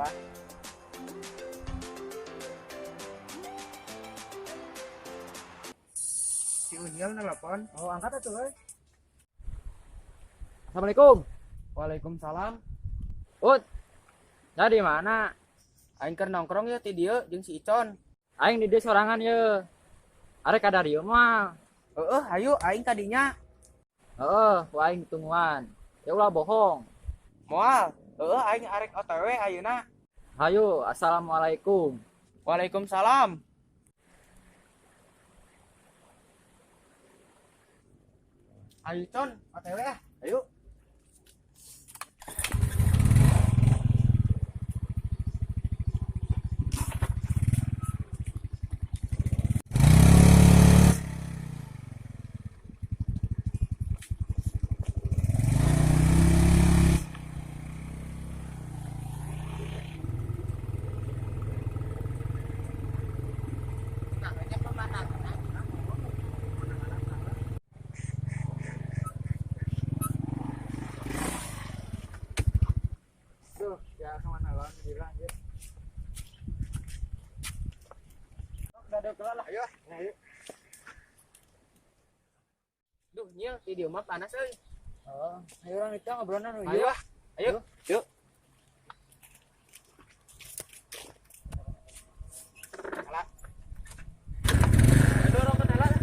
Lah. Si Unyil nelpon. Oh, angkat atuh euy. Assalamualaikum. Waalaikumsalam. Ut. Ya di mana? Aing keur nongkrong ya ti dieu jeung si Icon. Aing di dieu sorangan ye. Arek ka dieu mah. Heeh, hayu aing kadinya. Heeh, ku aing ditungguan. Ya ulah bohong. Moal. Heeh, aing arek OTW ayeuna. Hayu, assalamualaikum. Waalaikumsalam. Ayo Con, OTW ah. Ayo. Duh, ya kemana lawan gila anjir. Udah ada kelar lah. Ayo. Ayo. Duh, Nyil, di dieu mah panas euy. Oh, ayo orang itu ngobrolan nu Ayo ah. Ayo. Yuk. Alah. Dorong ke dalam.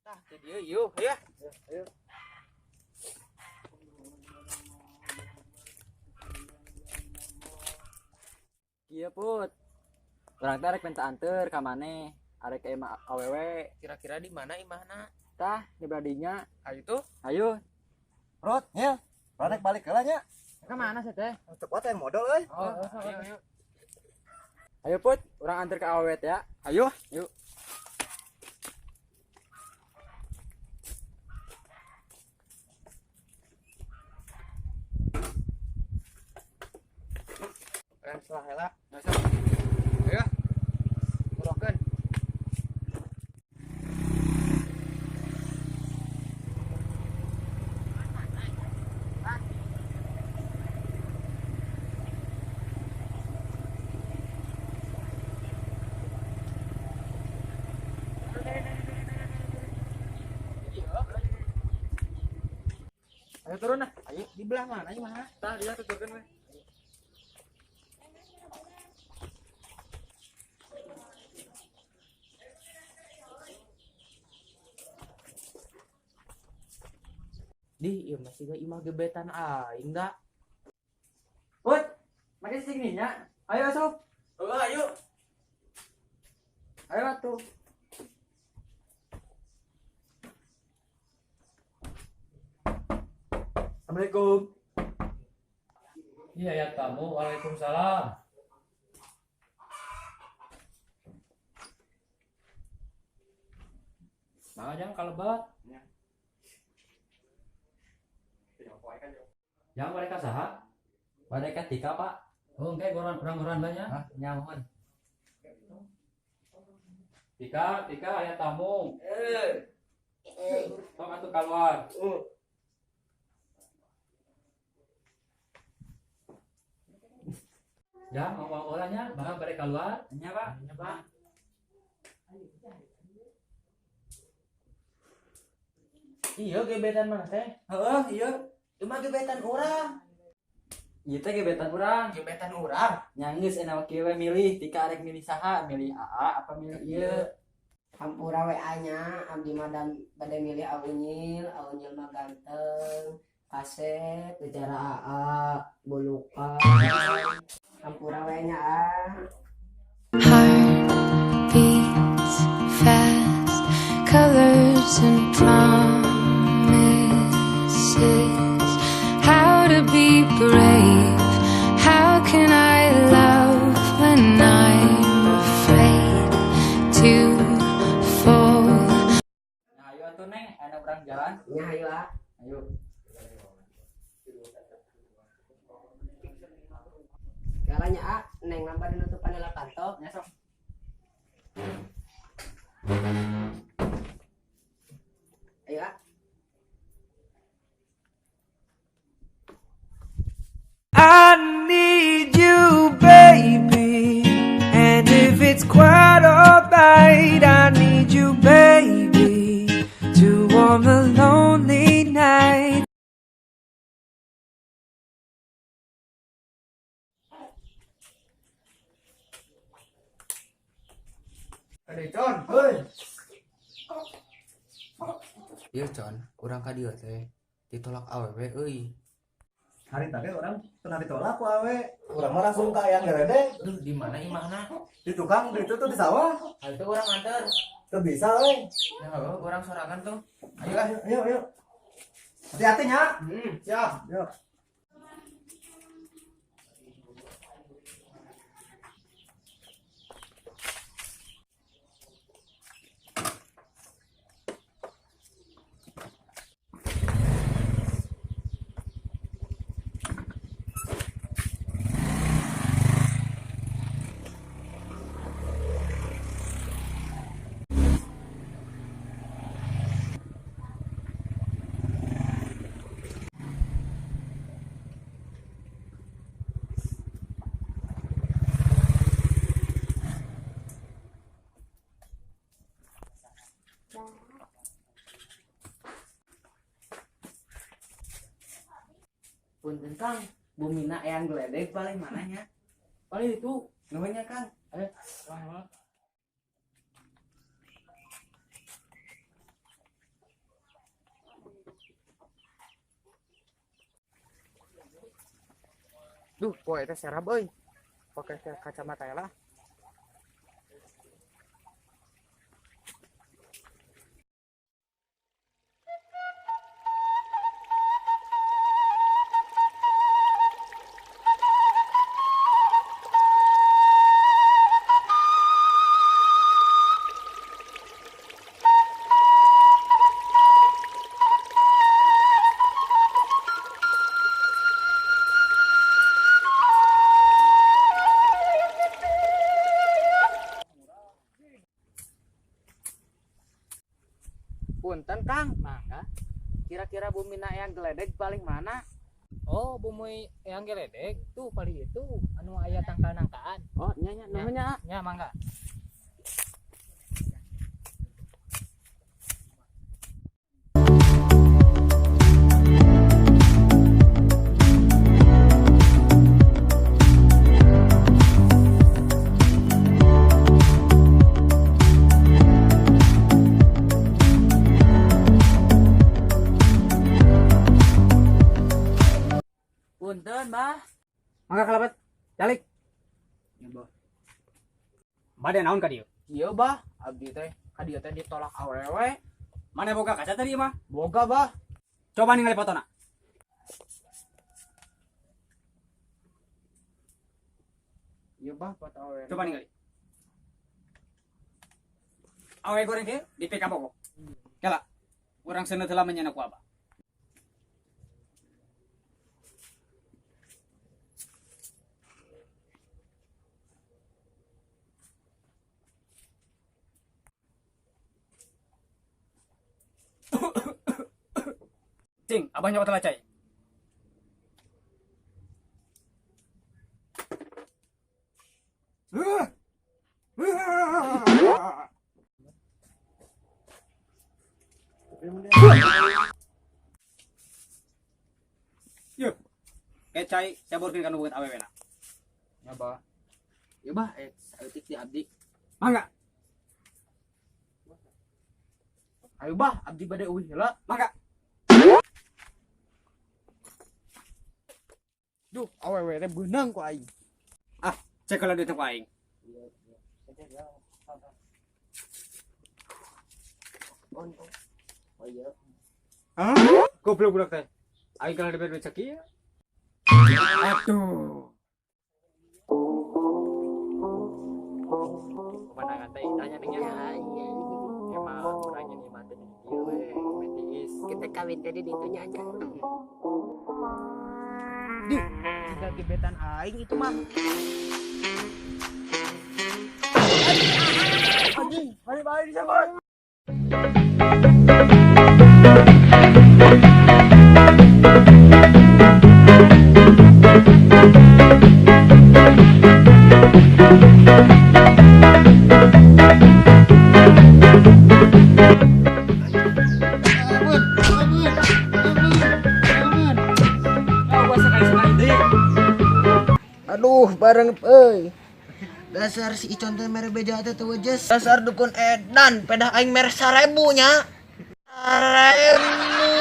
Tah, di dieu yuk, ayo. Ayo. Iya Put. Urang teh arek minta anter ka maneh, arek ka imah awewe. Kira-kira di mana imahna? Tah, di beradinya. Ayo tuh. Ayo. Rot, Nyil. Urang balik heula nya. Ka mana sih teh? Teu kuat yang modal euy. Oh, Ayo, ayo. Ayo Put, urang anter ka awewe teh ya. Ayo. Yuk. Urang salah heula. Ayo. Burokeun. Ayo turun nah. Ayo, di belah mana imahna? Tah, dia tuturkeun we. Di, ieu masih ga imah gebetan aing da. Put, make sing nya. Ayo asup. Heeh, ayo. Ayo atuh. Assalamualaikum. Iya ya tamu, waalaikumsalam. Mangga jang kalebat. Yang mereka saha? Mereka tiga, Pak. Oh, engke orang-orang banyak. Hah, nyaman. Tika, Tika aya tamu. Eh. Sok atuh keluar. Ya, mau orangnya, bahkan mereka keluar. Nya, Pak. Nya, Pak. Iya gebetan mana teh? Heeh, iya. Cuma gebetan urang. Ieu teh gebetan urang. Gebetan urang. Nya geus enak kieu we milih, Tika arek milih saha, milih AA apa milih ieu. Hampura WA nya abdi mah dan bade milih Aunyil, Aunyil mah ganteng, kasep, bicara AA, bulukan. Hampura WA nya ah. Heart beats fast, colors and promises. How to be brave? How can I love when I'm afraid to fall? Nah, ayo atuh Neng, aya urang jalan. Nya ayo ah. Ayo. Kalanya A, neng nambah nutupan heula panto. Nya sok. Ayo A. I need you, baby. And if it's quite alright, I need you, baby, to warm the lonely night. Con, Heuy. Ieu Con, urang ka dieu teh ditolak awewe euy. Hari tadi orang pernah ditolak ku awe. Urang mah langsung ka Eyang Geledek. Duh, di mana imahna? Di tukang di itu tuh di sawah. Hal itu urang anter. Teu bisa euy. Nah, heuh, urang sorangan tuh. Ayo ayo ayo ayo. Hati-hati nya. Siap. Yuk. Punten Kang, bumina Eyang Geledek paling mananya? Paling itu namanya Kang. Ayo, wah. Duh, poe teh serab euy. Pakai kacamata lah. Punten Kang, Mangga. Kira-kira bumina Eyang Geledek paling mana? Oh, bumi Eyang Geledek tuh paling itu anu aya tangkal nangkaan. Oh, nya nya namanya. Nya mangga. Punten, Bah. Mangga kalebet. Jalik. Ya, Bah. Bade naon ka dieu? Iya, Bah. Abdi teh ka dieu teh ditolak awewe. Mana boga kaca tadi mah? Boga, Bah. Coba ningali fotona. Iya, Bah, foto awewe. Coba ningali. Awe goreng ke di PK boko. Kela. Urang seuneu heula menyana ku abah. Cing, abah nyokot heula cai. Yuk. Kayak cai, saya borkeun kana beungeut awewe na. Ya, Bah. Ya, Bah, saeutik di abdi. Mangga, Ayo, Bah, abdi bade euih heula. mangga. Duh, awewe teh beunang ku aing. Ah, cek heula duit ku aing. Oh iya. Hah? Goblok budak teh. Aing kalau diberi duit sakieu. Aduh. Pemandangan teh indahnya nih ya. Ya, iya. Emang urang ini mah teh di dieu we, metiis. Kita kawin tadi di itunya aja. Duh, Siga gebetan aing itu mah. Anjing, balik-balik disebut. Aduh, bareng euy. Dasar si Icon teh mere beja teh teu wejes. Dasar dukun edan, pedah aing mere 1000 nya. 1000.